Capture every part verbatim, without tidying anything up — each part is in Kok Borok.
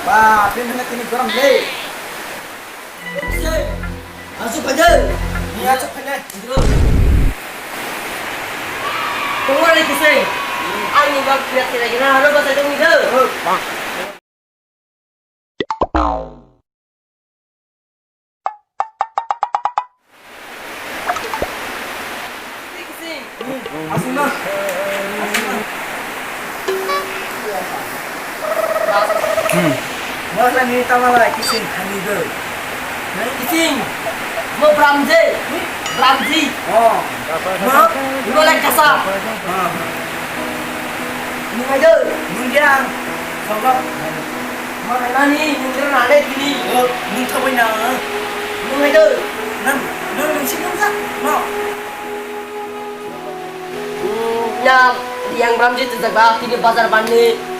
Ba, pin hana tini gorom le. Asuk aja. Ni asuk aja. Tunggu lagi kisai. Ani bak biar tidak kena harus bahasa dong gitu. Asuna. Asuna. Masa ni tamala kising hani do. Kising. Mo bramje. Bramji. Oh. Mo. Mo lai kasa. Ah. Nungai do. Nungiang. Sogo. Mo nani nungra nade kini. Oh, nung thabai na. Nungai do. Nang, nang nung si nung sa. No. Hmm, ya, yang Ramji tu jaga, tini bazar bani.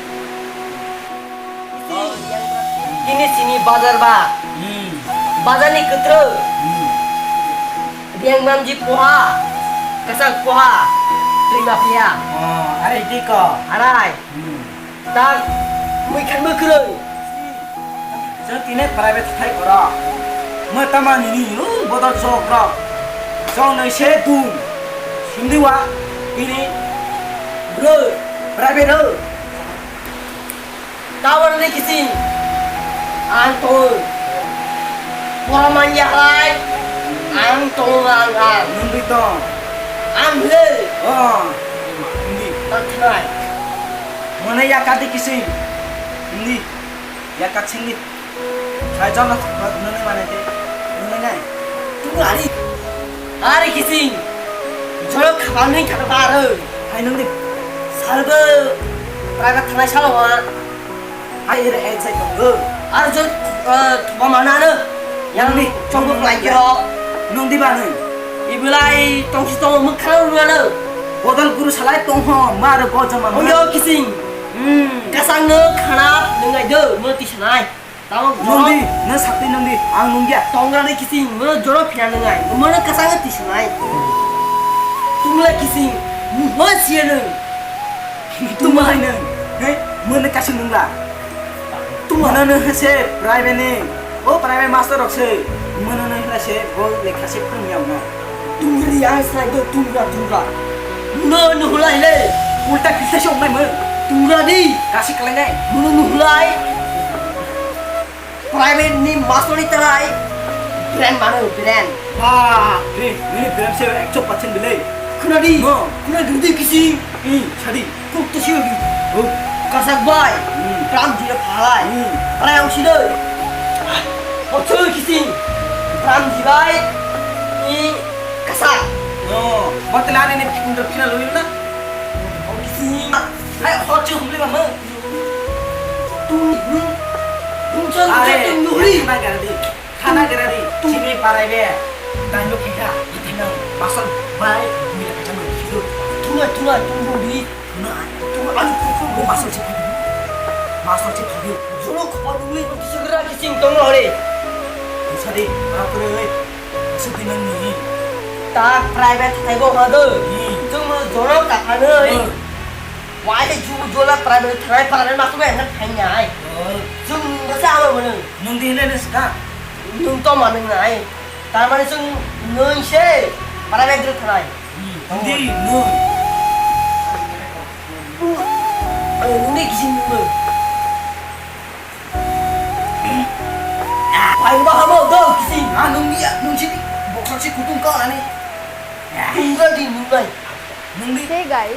Tini sini bazar ba. Hmm. Bazar ni kutro. Hmm. Yang Ramji poha, kasang poha, terima pia. Oh, are diko. Arai. Hmm. Tak, mui khan mui kwrwi. Chwng tini private thai koro. Mui tama nini, uh, bodol chok rok. Chwng nai se dum. Sindi wa, tini. Bro, private ro. Tawar ni kising. Ang tong. Pora manya hai. Ang tong ang ang. Nungwi tong. Ang le. Oh. Hindi. Tak thanai. Mone ya kati kising. Hindi. Ya katsing ni. Sai jona nune mane te. Nune nai. Tu ari. Ari kising. Jolo khapan ni khapan baru. Hai nungdi. Salbe. Praga thanai salo wa. Hai ere ek sai tongo. Ar jo, eh, thupa mana no. Yang ni chongbo nungdi. Lai kiro. Nungdi ba nung. Ibilai tongsi tongo mukha runa no. Bodol guru salai tongho, ma ro bo jama ma. Oyo kising. Hmm. Kasang no khana nungai do, mo tisanai. Tamo nungdi, no sakti nungdi, ang nungya. Tongra de kising, mo joro phina nungai. Mo no kasang tisanai. Tumla kising. Mo siya nung. Tumahai nung. He, mo no kasing nungla. Tuma. Mano no se private ni. O private master rok se. Mano no se bo lekha se phung yam na. Tungri ang sai do tungra tungra. No no hulai le. Ulta kisa se ongmai mo. Tungra di. Kasi kalai nai. No no hulai. Private ni master ni talai. Brand mano brand. Ah, ni ni brand se ekso percent bile. Khuna di. No. Khuna di kising. Hmm, sadi. Kok to sio di. Oh. Kasak bai. Hmm. Pram jira phalai. Hmm. Prai ang sidoi. Hotsu kising. Pram jibai. I kasak. No, batelane ne pindra pina lo na. Oh, kising. Hai hotsu humle mama. Tu ni. Tum chal are, tu nuri. Thana geradi, thana geradi, chini parai be. Dai no kikha, ithina, masal bai, mila kacha no kido. Thuna, thuna, thuna di. Thuna, thuna, ani thuna, thuna, masal si phadi. Masal si phadi. Jono khopal nungwi, segra kising tong hore. Sadi, apa kore, sadi nang ni. Ta private thai bo hado. Hmm. Jong mo jono kaphano. Hmm. Wai de ju jola private thai, private ma ko be na thai nai. Oh. Jong mo sa alo mo. Nung di hene ska? Nung to ma nung nai. Tar mane chwng nung se para bedro thanai. Hindi nung. Nung ni kisi nung. Pai ba hamo do kisi. Ah, nung dia, nung sini. Boksa si kutung ka ani. Tinggal di nung nai. Nung di. Hey guys,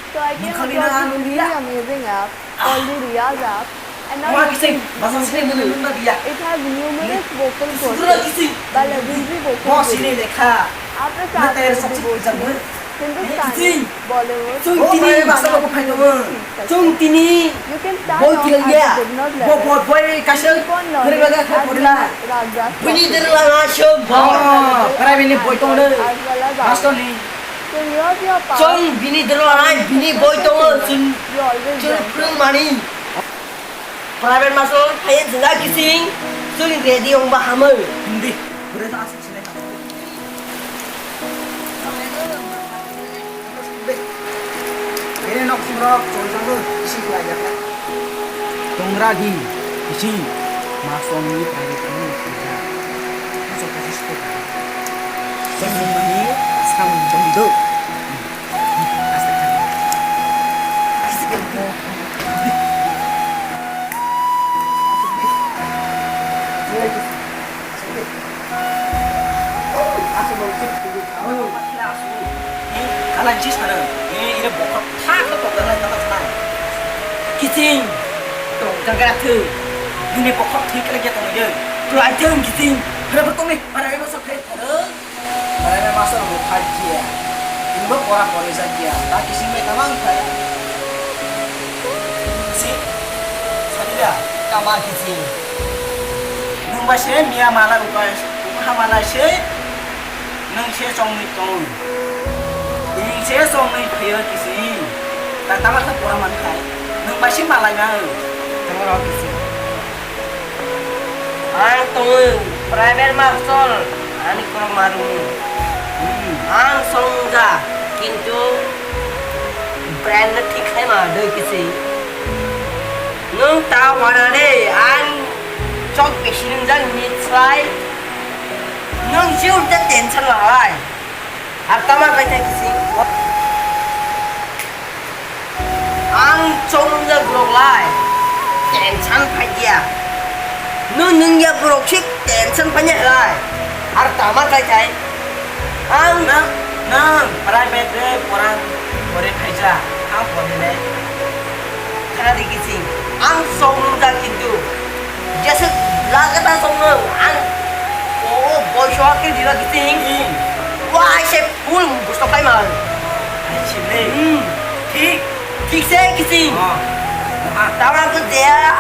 so I came across this really amazing app called the Reaz app, and now you can use it. It has numerous vocal courses by legendary vocalists, Afrocentric devotional, Hindustani, Bollywood, and Hindi. You can stand out at the beginner level. Keep on learning and mix ragas, classical, as well as Chwng bini dwrwng lanai, bini boi tongo, chwng, chwng phwrwng mani. Private master phaiya jwngjak kising, chwng ready wngba hamwi. Hindi. Bini nok singrok chongjagwi bisi khlai ya. Tongra di. Kiching, ma songni private ni khaja. Joto khe sukha. Joto mani samung jani do. Aste khe. Aste khe. Kalanchi sana, eh, ira bokhok thak thak tongkha lai tongkha sana. Kiching, tongkha gra thwi, nini bokhok thwi kala kya tongya. Twi ai thung kiching, hara bo tongni, hara bo sok thai tharo. Hara bo masa bo phai kya, ini bo pora pore ja kya, ta kiching bai tamang thai. Si, sadida, kama kiching. Nwng bai se miya mala ukai, ukha mala se. Nwng se chongni tong. Nwng se chongni phaio kisi. Ta tama khe pora man khai. Nwng bai se malai na. Tama rok kisi. Ang tong private master ani korok maru. Hmm. Ang songja kintu brand na thik khai ma doi kisi. Nwng ta wana re ang chok besi nwngjak ni slai. Nwng jiu ta tension la lai. Ar tama bai ta kisi. Ang chok nwngjak borok lai. Tension phai dia. Nwng nungya borok si tension phai ya lai. Ar tama bai ta. Ang na, na, private re, porang, pore phaija, ang pore le. Khana di kisi, ang song nung jak kintu, jese lagata song nung, ang, o, o, boy show ke dila kisi, hmm, wai se full gusto khai mal. Ai chimne. Hmm. Thik. Thik se kisi. Ah. Ah. Tawang ke dia.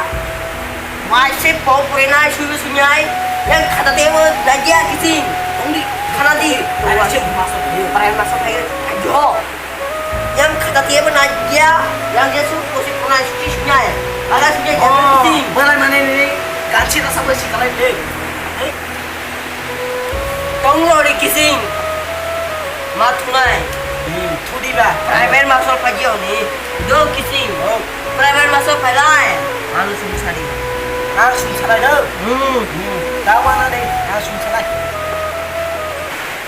Mai se po pore nai sui sui nai. Yang khata tebo najia kisi. Tongdi. Khana di. Ai se maso. Parai maso khai. Jo. Yang khata tebo najia. Yang je su ko si pona sui sui nai. Ala sui nai. Oh, kisi. Bolai mane ni. Kanchi rasa bolai si kalai de. Tonglo ri kising. Ma thunai. Hmm, thudi ba. Private master phaji oni. Do kising. Oh. Private master phailai. Ano sum sari. Ano sum sari do. Hmm. Hmm. Tawa na de. Ano sum sari.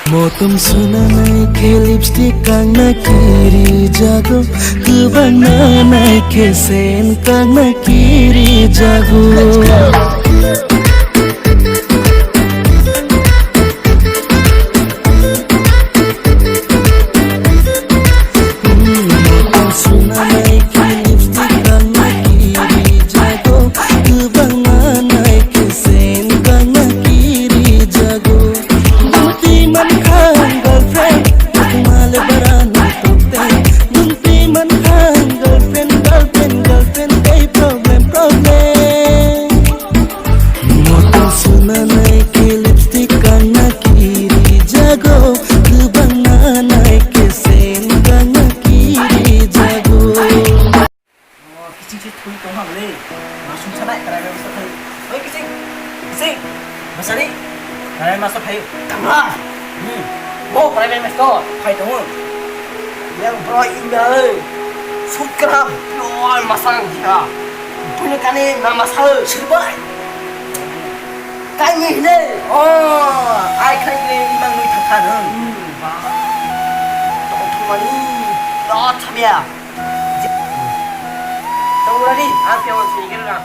Motom sunanai khe lipstick kangna kiri jago. Kwbang nanai khe sen kangna kiri jago. Motom sunanai khe lipstick kangna kiri jago, kwbang nanai khe sen kangna kiri jago. Oh, kiching se thui tong ha le. Ma sum sanai, karai ma sa thai. Oi kiching, kiching, masari, karai ma sa thai. Tama. Hmm. Bo karai ma sa thai tong. Yang bro inda. Sukram. Yo, masang dia. Punya kane nama sa. Sirbai. Kaini hine. Oh, ai khai ke imang nui thakha nung. Hmm, ba. Tong thumani. Lo thamya. Tong lari, ang piyang sini kira.